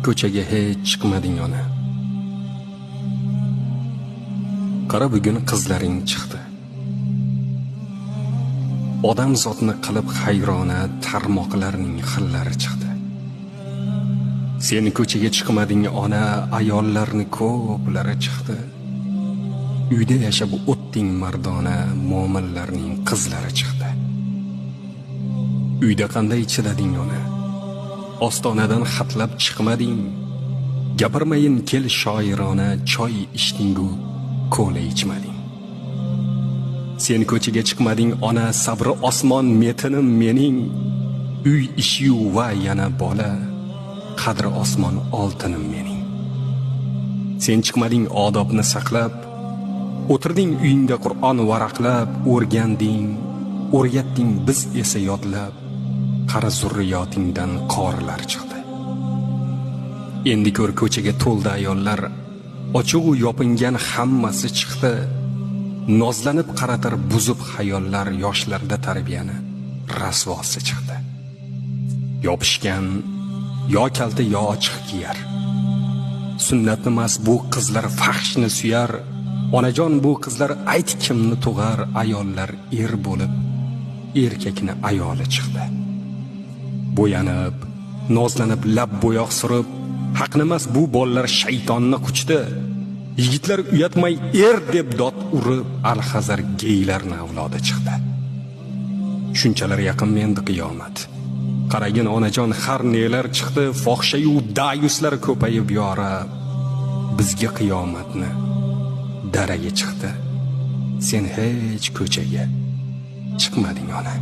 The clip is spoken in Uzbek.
Ko'chaga hech chiqmading ona. Qara bugun qizlaring chiqdi. Odam zotni qilib hayrona tarmoqlarning xillari chiqdi. Sen ko'chaga chiqmading ona, ayollarni ko'plari chiqdi. Uyda yashab o'tding mardona, mo'minlarning qizlari chiqdi. Uyda qanday chidading ona? Ostonadan xatlab chiqmading. Gapirmayin kel shoirona, choy ichding-u kola ichmading. Sen ko'chaga chiqmading ona, sabri osmon metinim mening. Uy ishiyu va yana bola, qadri osmon oltinim mening. Sen chiqmading odobni saqlab, o'tirding uyingda Qur'on varaqlab, o'rganding, o'rgatding biz esa yodlab, qara zurriyotingdan qorilar chiqdi. Endi ko'r ko'chaga to'ldi ayollar, ochiq-u yopingan hammasi chiqdi. Nozlanib qaratar buzib xayollar, yoshlarda tarbiyani rasvosi chiqdi. Yopishgan yo kalta yo ochiq kiyar. Sunnatni emas bu qizlar fahshni suyar. Onajon bu qizlar ayt kimni tug'ar, ayollar er bo'lib erkakni ayoli chiqdi. Bo'yanib, nozlanib lab bo'yoq surib, haqnimas bu bolalar shaytonni quchdi. Yigitlar uyatmay er deb dod urib, alhazar geylarni avlodi chiqdi. Shunchalar yaqinmi endi qiyomat? Qaragin onajon har nelar chiqdi, fohishayu dayuslar ko'payib yora. Bizga qiyomatni daragi chiqdi. Sen hech ko'chaga chiqmading ona.